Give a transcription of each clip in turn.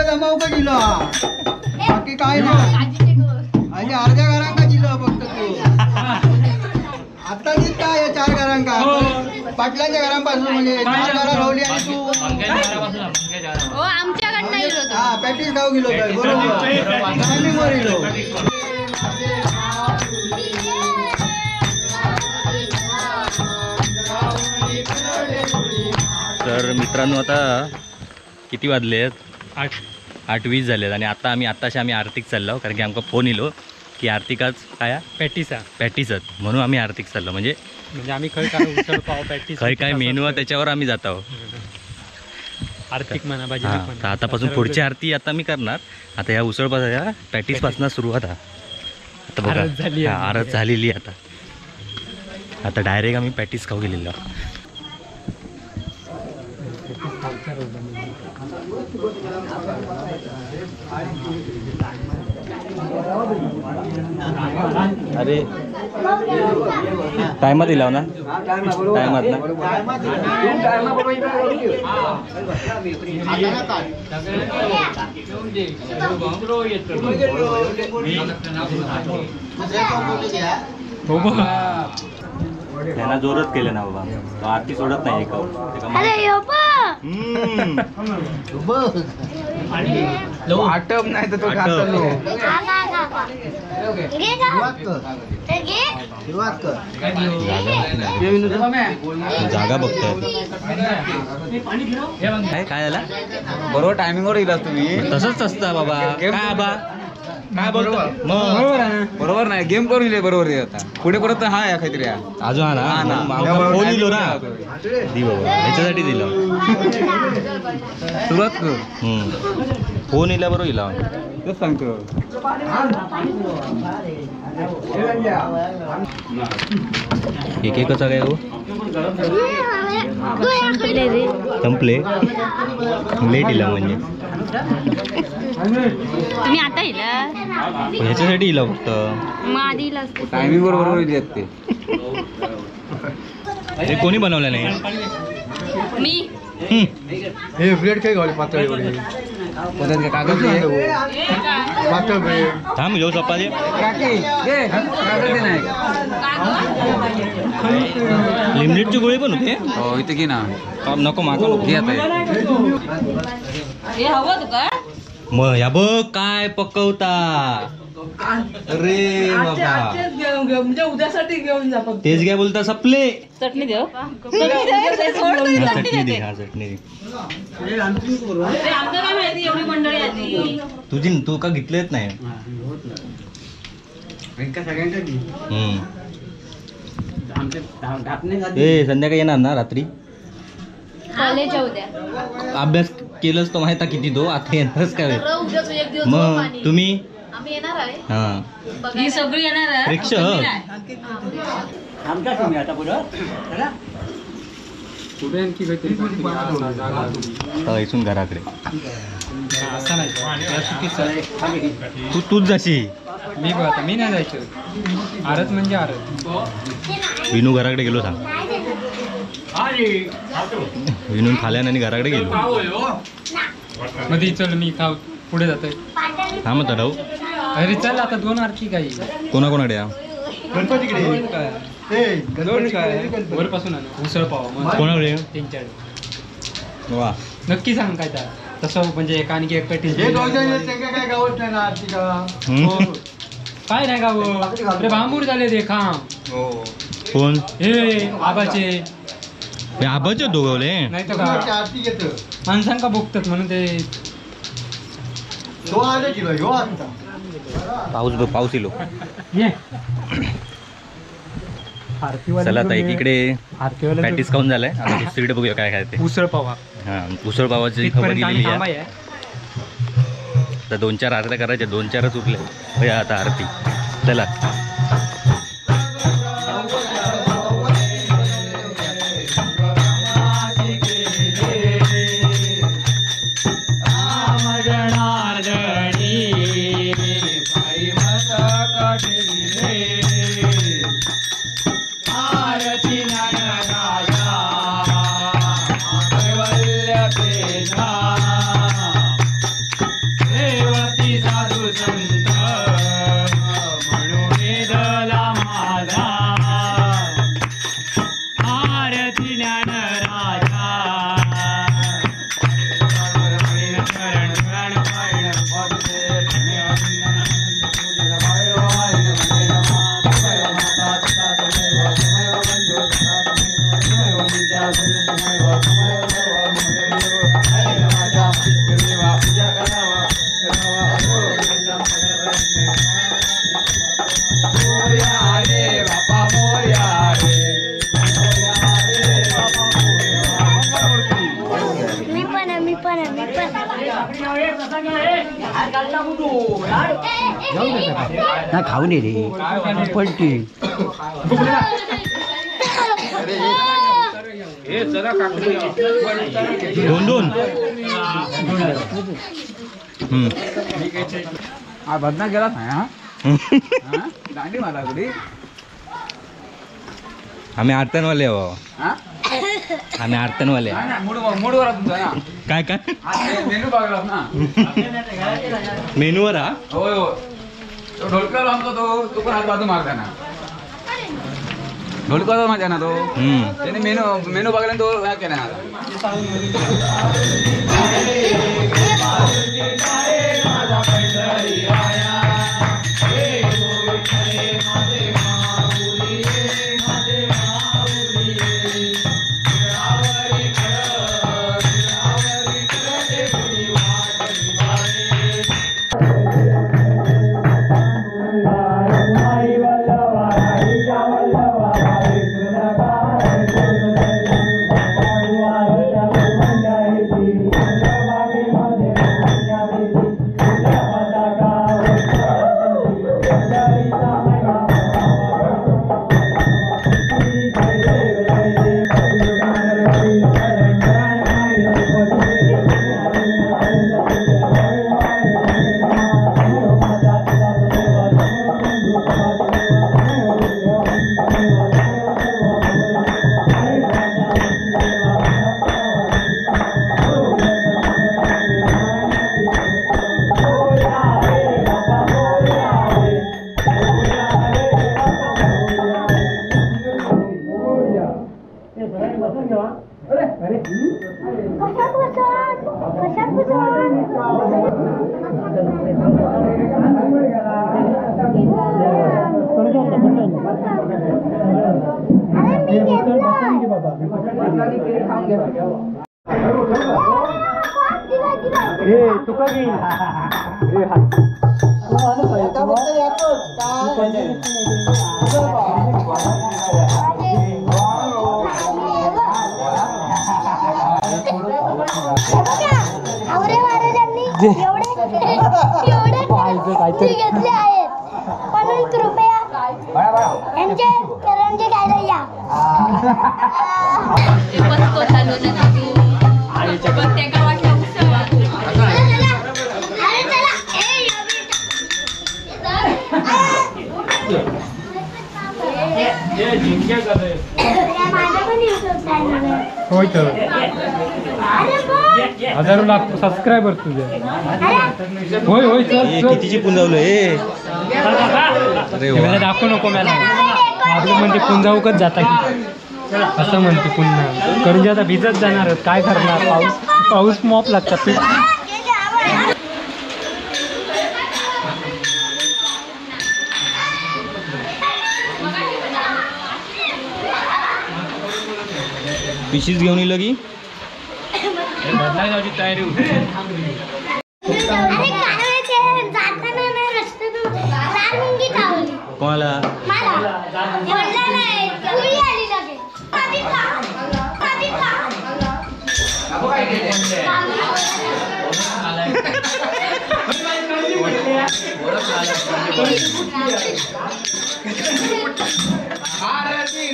जमाव का दिलो बाकी काय नाही आणि अर्ध्या घरांका दिलो फक्त तू आता दिसता या 4 घरांका पाटलांच्या घरांपासून म्हणजे 4 घरा रावली आणि तू हो आमच्याकडनं इलो हा पॅटीस खाऊ गेलो बरोबर टायमिंग वर इलो. तर मित्रांनो आता किती वाजले आहेत 8:20 झाले आहेत आणि आता आम्ही आत्ताशी आम्ही आरतीक चाललो कारण की आमका फोन इलो की आरतीकाच काय पॅटीसच म्हणून आम्ही आरतीक चाललो. म्हणजे म्हणजे आम्ही खय काय उसळ पाव पॅटीस खय काय मेनू आहे त्याच्यावर आम्ही जात आहोत. आरतीक म्हणा भाजी तर आतापासून पुढची आरती आता मी करणार. आता ह्या उसळ पाव पॅटीसपासून सुरुवात आता बघा आरत झालेली. आता आता डायरेक्ट आम्ही पॅटीस खाऊ गेलेलो. अरे टायमात दिला ना टायमात ना त्यांना जोरात केलं ना बाबा तो आरती सोडत नाही. आटप नाही तर तो खातलो. जागा बघताय काय झाला बरोबर टायमिंग वर येईल तुम्ही. तसंच असतं बाबा. काय बाबा काय बोलतो बरोबर नाही गेम करून दिले बरोबर आता पुढे परत हा या काहीतरी अजून हा ना फोन दिलो ना दी बाबा ह्याच्यासाठी दिलं सुरुवात कर. फोन इला बरोबर इला तेच सांगतो. एक एकच काय हो संपले लेट इला म्हणजे तुम्ही आता इला ह्याच्यासाठी इला फक्त मग आधी इला टायमिंग बरोबर येत ते. हे कोणी बनवलं नाही मी. हे ब्रेड काय गावली पातळ एवढी कागद पातळ ब्रेड थांब घेऊ चपाती नाही. लिमलेटची गोळी पण होते. हो इथे की ना नको मागं नको घे आता. हे हवं तुका मग या बघ काय पकवता. अरे बाबा म्हणजे उद्यासाठी घेऊन जा फक्त. तेच घ्या बोलता सपले. चटणी देऊ चटणी दे. हा चटणी दे. आमचं काय माहिती एवढी मंडळी आली तुझी तू का घेतलेच नाही. ए संध्याकाळी येणार ना रात्री कॉलेज उद्या. अभ्यास केलंच तो माहिती किती तो आता येणारच काय मग तुम्ही हा ही सगळी येणार आहे प्रेक्षक. इथून घराकडे तू तूच जाशी. मी बघ मी नाही जायचं. आरत म्हणजे आरत. विनू घराकडे गेलो सांग. विनून खाल्यान आणि घराकडे गेलो. मध्ये चल मी खाऊ पुढे जातोय. हा मग राहू. अरे चल आता 2 आरती काही कोणाकोणाकडे वरपासून उसळ पाव कोणाकडे 3-4. वा नक्की सांग काय त्या तसं म्हणजे एक आणखी एक पॅटीस काय गावत नाही ना आरती का काय नाही गाव. अरे भांबूर झाले ते खाम. कोण हे आबाचे आबाचे दोघवले नाही तर का आरती घेतो माणसांका बोगतात म्हणून ते पाऊस बघ पाऊस इलो. चला आता एकीकडे पॅटीस खाऊन झालंय आता दुसरीकडे बघूया काय खायचं. उसळ पावा. हा उसळ पावाची खबर गेलेली आहे. आता 2-4 आरत्या करायच्या 2-4च उरले आता आरती. चला आरती सेवती साधू संत म्हणून वेदला माझा आरती ज्ञान राजा ना खाऊ नये रे पण ती दोन दोन. बदना गेला नाही हा दांडी मारा कुठे. आम्ही आर्तनवाले हो. आम्ही आर्तनवाले. मूडवर तुमचा ना काय काय मेनू बघलास ना मेनूवर. हा होय हो ढोलकर आमचा तो तो पण हात बाजू मारता ना ढोलकर माझ्या ना तो त्याने मेनू मेनू बघला तो काय केला. घेतले आहेत म्हणून कृपया यांचे करंजी खायला या. होय तर हजारो लाख सबस्क्रायबर तुझे. होय होय चल कितीची पुंजावलं हे मला दाखवू नको. मला आपलं म्हणते पुंजावकच जाता की असं म्हणते पुन्हा करून आता भिजत जाणार काय करणार. पाऊस पाऊस मॉप लागतात. पिशीच घेऊन येईल की बदला जायची तयारी होती. कोणाला आरती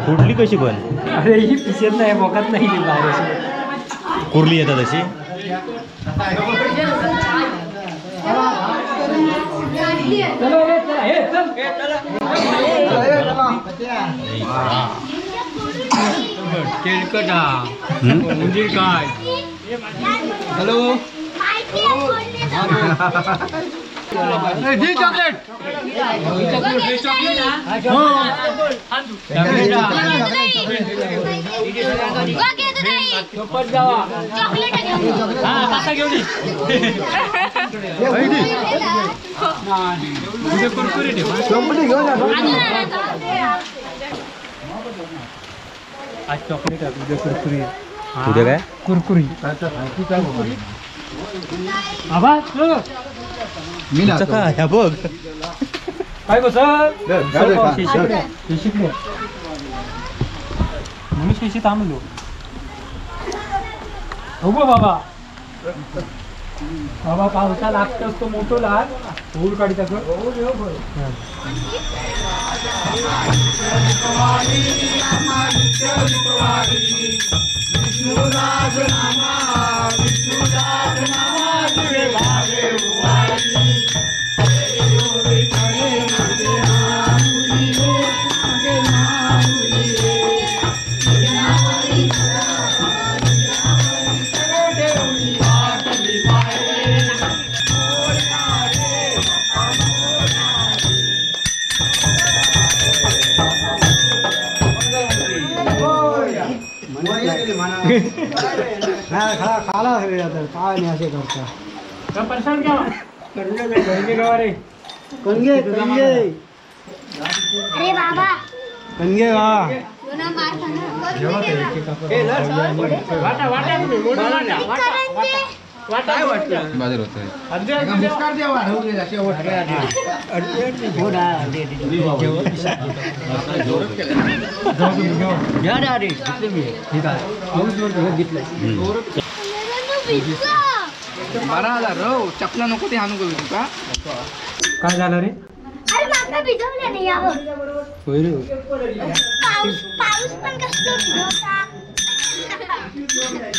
फुडली कशी पण? अरे ही पिशेत नाही, बोकात नाही बाहेर अशी. कुर्ली येतात अशी. तेलकट म्हणजे काय? हॅलो चॉकलेट आज चॉकलेट आहे, उद्या कुरकुरी. उद्या काय? कुरकुरी. आबा मी काय बघ काय गो सर म्हणून शिशी थांबलो. हो गो बाबा, बाबा पावसा लागतोच तो मोठो लाग होऊर काढी टाक. काय नाही असे करता. कणगे अरे बाबा कणगे वा चपला नको ते हाणू तुका. काय झालं रे? अरे माका भिजवलं नाही यावर. पाऊस पाऊस पण कसलो भिजवता.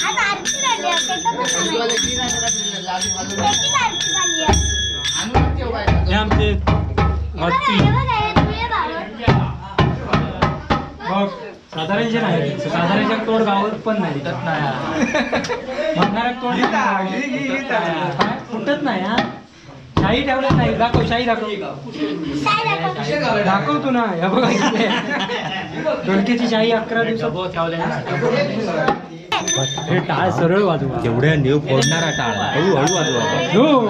आज आरती झाली आहे, त्याचं पण नाही. त्याचीच आरती झाली आहे. हे आमचे हत्ती. बघ साधारणचे नाही, साधारणच्या तोड गावात पण नाही म्हणणाऱ्या तोड फुटत नाही. हा शाही ठेवलं नाही. दाखव शाही दाखव, दाखव तू ना. हे बघा ढोलकीची शाही 11 दिवसात. हे टाळ सरळ वाजवा, एवढ्या नेव फोडणारा टाळ हळू हळू वाजवा. हो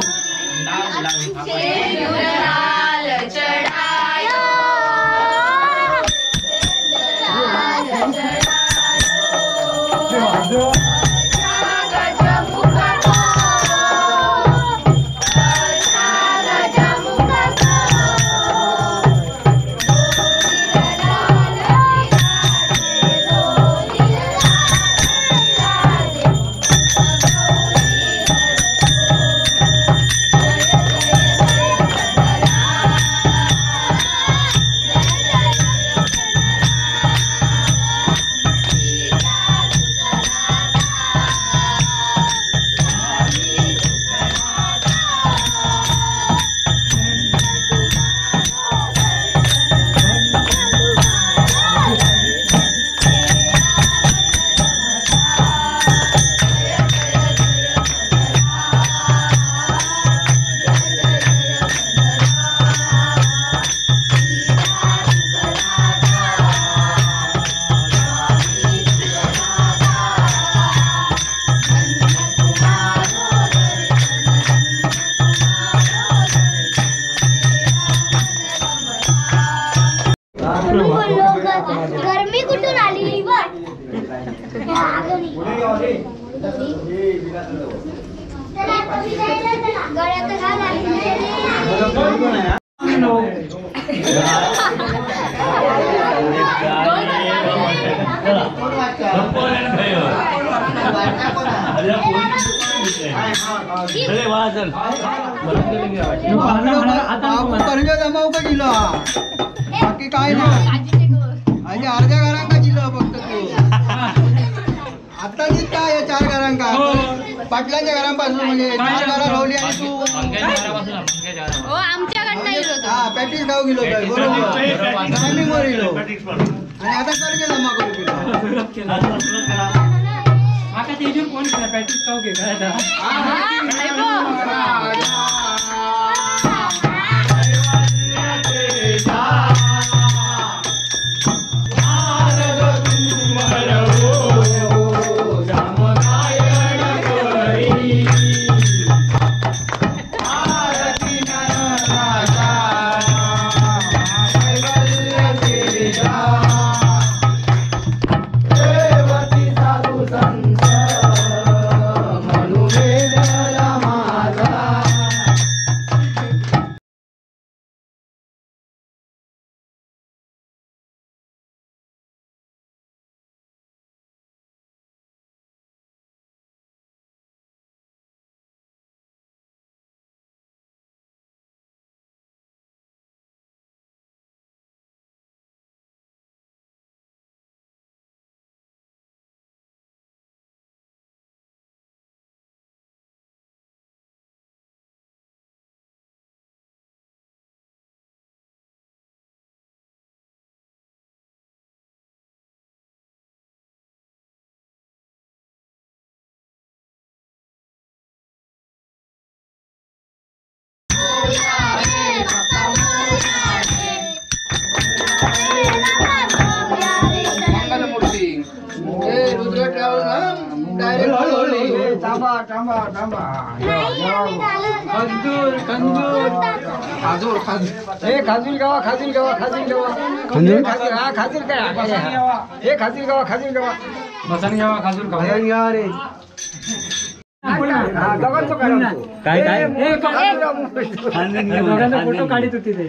गरमी कुठून आली? बाकी काय नाही. आणि अर्ध्या घरांका दिलं फक्त तू. आता दिसता या 4 घरांका, पाटलांच्या घरांपासून म्हणजे 4 घरां रावली आणि तू हो आमच्याकडनं इलो. हा पॅटीस खाऊ गेलो बरोबर, टायमिंग वर इलो आणि आता कर्ज जमा करू गेलो. माका तेजूर कोण केला पॅटीस खाऊ घे काय आता. खाजूर गावा खाजूर गावा खाजूर गावा हा खाजूर काय हे खाजूर गावा खाजूर गावा बसन गावा खाजूर गावा रे काय काय फोटो काढत होती ते.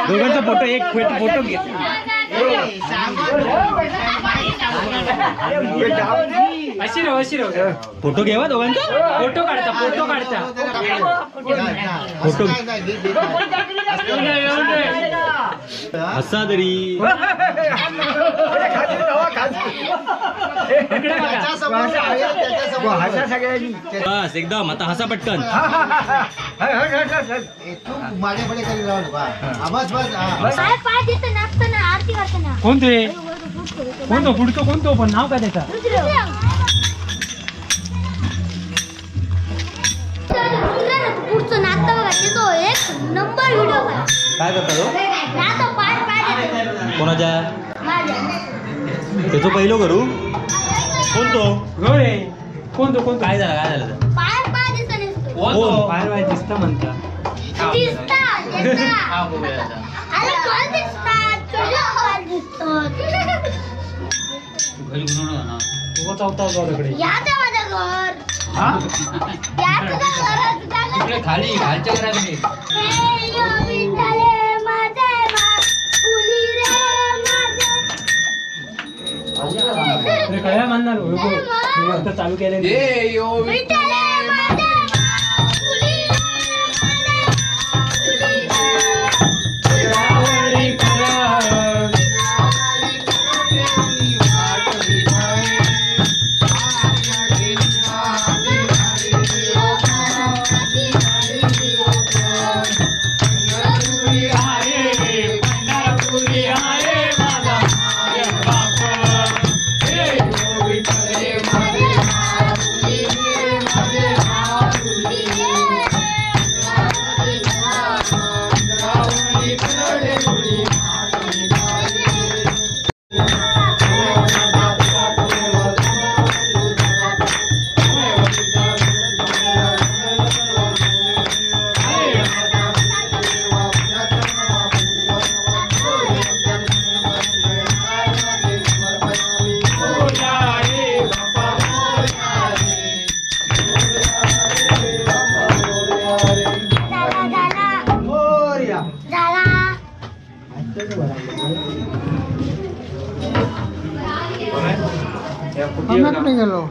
दोघांचा फोटो एक फोटो घे. अशी राव अशी राव फोटो घेवा दोघांचा फोटो काढता फोटो काढता फोटो हसा तरी बस एकदम आता हसा पटकन. कोणते कोणतो पुढचं कोणतो पण नाव काय त्याचा? पुढचं नाचता बघा तो एक नंबर व्हिडिओ. काय करता तो? कोणाच्या त्याचो पहिलो करू कोणतो कोणतो कोणतो काय झालं काय झालं? पाय पाय कोण पाय पाय दिसतं म्हणता खाली खालच्या घराकडे काय म्हणणार आता चालू केले. कुठे गेलो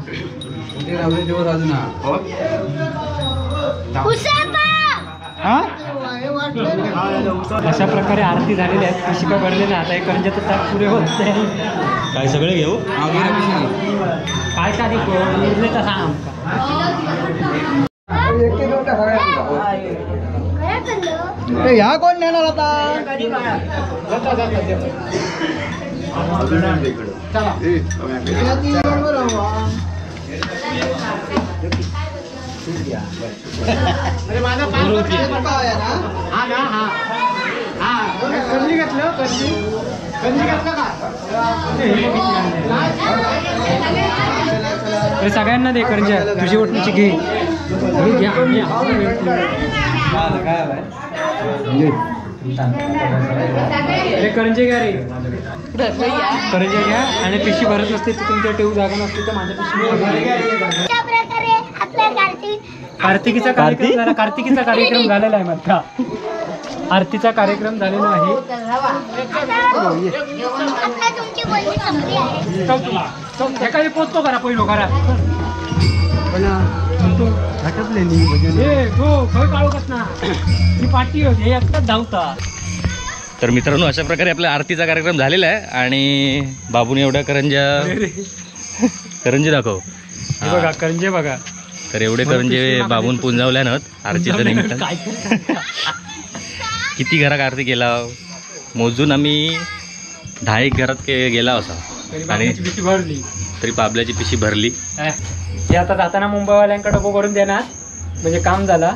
दिवस अजून. अशा प्रकारे आरती झालेली आहे. पिशिका भरले ना आता, हे करंजाचं ताक पुरे होत. काय सगळे घेऊ काय काय उरले तर सांग आमका. ह्या कोण नेणार आता? चला अरे सगळ्यांना दे करंजा, तुझी वाटणीची घे. अरे करंजे घ्या रे, करंजे घ्या. आणि पिशी भरत नसते तर तुमच्या ठेवू जागा नसते तर माझ्या पिशी. कार्तिकीचा कार्यक्रम झाला, कार्तिकीचा कार्यक्रम झालेला आहे मधला. आरतीचा कार्यक्रम झालेला आहे. एखादी पोचतो करा पहिलो करा पाटी हे एकटाच धावता. तर मित्रांनो अशा प्रकारे आपल्या आरतीचा कार्यक्रम झालेला आहे आणि बाबूने एवढ्या करंजा करंजे दाखव बघा, करंजे बघा. तर एवढे करंजे बाबून पुंजावल्या नत आरतीच्या निमित्तानं. किती घरात आरती केला मोजून आम्ही 10 घरात गेला असा आणि तरी बाबल्याची पिशी भरली. हे आता जाताना मुंबईवाल्यांकडे डबो करून देणार म्हणजे काम झाला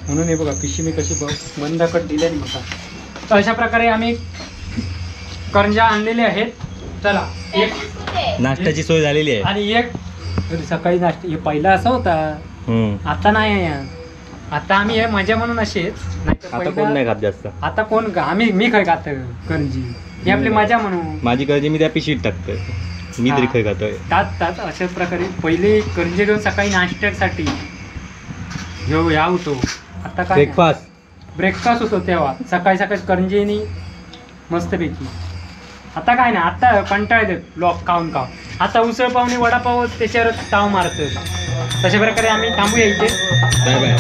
म्हणून. हे बघा पिशी मी कशी मंदाकट दिली मका. तर अशा प्रकारे आम्ही करंजा आणलेले आहेत. चला एक नाश्त्याची सोय झालेली आहे. आणि एक सकाळी नाश्ता हे पहिला असा होता, आता नाही आहे. आता आम्ही हे मजा म्हणून असेच. आता कोण नाही खात जास्त. आता कोण आम्ही मी काय खात करंजी, ही आपली मजा म्हणून. माझी करंजी मी त्या पिशीत टाकतोय, मी तरी खाय खातोय तात तात. अशा प्रकारे पहिले करंजी घेऊन सकाळी नाश्त्यासाठी घेऊ या होतो. आता काय ब्रेकफास्ट ब्रेकफास्ट होतो तेव्हा सकाळी सकाळी करंजीनी मस्तपैकी. आता काय नाही, आता कंटाळले लोक खाऊन खाऊन. आता उसळ पावणे वडापाव त्याच्यावर ताव मारतो. तशा प्रकारे आम्ही थांबूया इथे. Bye bye.